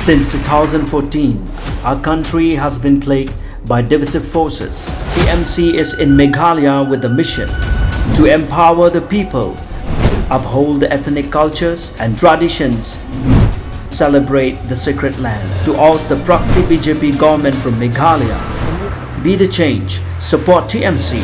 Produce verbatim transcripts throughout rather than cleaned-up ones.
Since two thousand fourteen, our country has been plagued by divisive forces. T M C is in Meghalaya with the mission to empower the people, uphold the ethnic cultures and traditions, celebrate the sacred land. To oust the proxy B J P government from Meghalaya, be the change, support T M C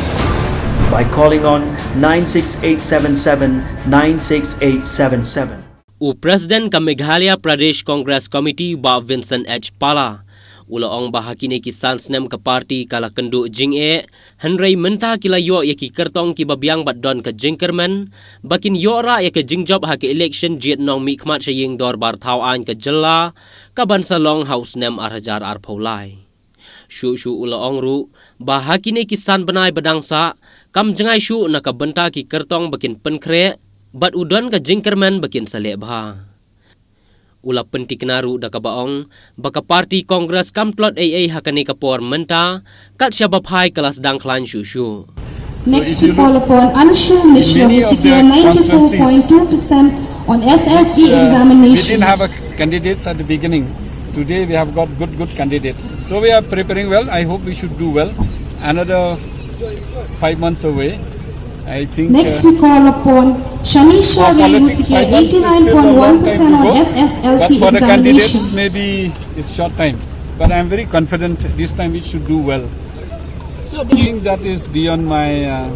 by calling on nine six eight seven seven nine six eight seven seven. U President ka Meghalaya Pradesh Congress Committee, Bah Vincent H Pala, u la ong ba ha kine ki san snem ka party ka la kynduh jingeh, hynrei mynta ki la ïoh ïa ki kyrtong kiba biang bad don ka jingkyrmen ba kin ïoh rah ïa ka jingjop ha ka election jied nongmihkhmat sha ïing dorbar thaw aiñ ka jylla, kaban sa long ha u snem ar hajar arphew lai. Shuh shuh u la ong ruh ba ha kine ki san bnai ba dang sah, kam jngai shuh na ka bynta ki kyrtong ba kin pynkhreh bad u don ka jingkyrmen ba kin sa leh bha. U la pyntikna ruh da kaba ong ba ka party Congress kam tlot ei ei ha kane ka por mynta, kat shaba phai ka la sdang khlaiñ shuh shuh. Next, we call upon Anshu Mishra, who secure ninety-four point two percent on S S C examination. We didn't have a candidates at the beginning. Today we have got good, good candidates. So we are preparing well. I hope we should do well. Another five months away. I think. Next, uh, we call upon Shanisha Ray, who secured eighty-nine point one percent on S S L C examination. But for the candidates, maybe it's short time. But I'm very confident this time it should do well. So, that is beyond my, uh,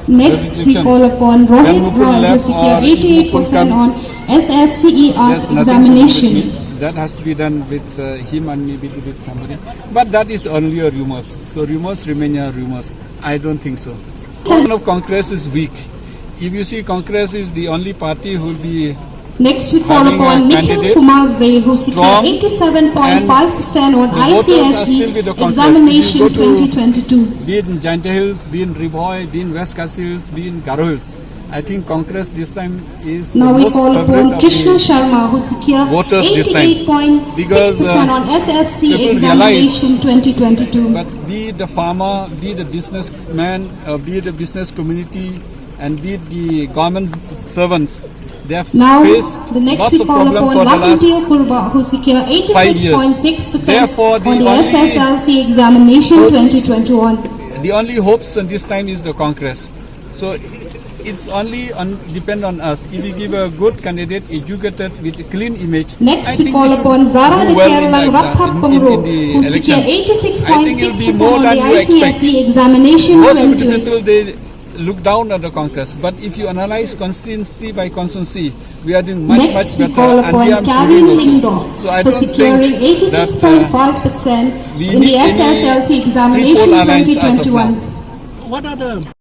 jurisdiction. Next, we call upon Rohit Roy, who secured eighty-eight percent on S S C E Arts examination. There's nothing to do with me. That has to be done with, uh, him and maybe with somebody. But that is only a rumors. So rumors remain a rumors. I don't think so. One of Congress is weak. If you see, Congress is the only party who will be. Next, we call upon Nikhil Kumar Ray, who secured eighty-seven point five percent on I C S E examination twenty twenty-two. Be it in Jaintia Hills, be in Ri Bhoi, be in West Khasi Hills, be in Garo Hills. I think Congress this time is the most favorite of the voters this time. Now we call upon Trishna Sharma, who secured eighty-eight point six percent on S S C examination twenty twenty-two. Because, uh, people realize, but be it the farmer, be it the businessman, uh, be it the business community, and be it the government servants, they have faced lots of problem for the last five years. Now, the next we call upon Lakhantiya Kurbah, who secured eighty-six point six percent on the S S L C examination twenty twenty-one. Therefore, the only hopes, the only hopes in this time is the Congress. So it's only on, depend on us. If we give a good candidate, educated, with a clean image, I think we should do well in the exam, in, in the election. Next, we call upon Zara Dekerlang Rapthap Pamro, who secured eighty-six point six percent on the I C S E examination twenty twenty-one. I think it'll be more than you expect. Most of the people, they look down on the Congress, but if you analyze constituency by constituency, we are doing much, much better, and we are improving also. Next, we call upon Karen Lyngdoh, who secured eighty-six point five percent in the S S L C examination twenty twenty-one. So I don't think that, uh, we need any three, four lines as of now. What are the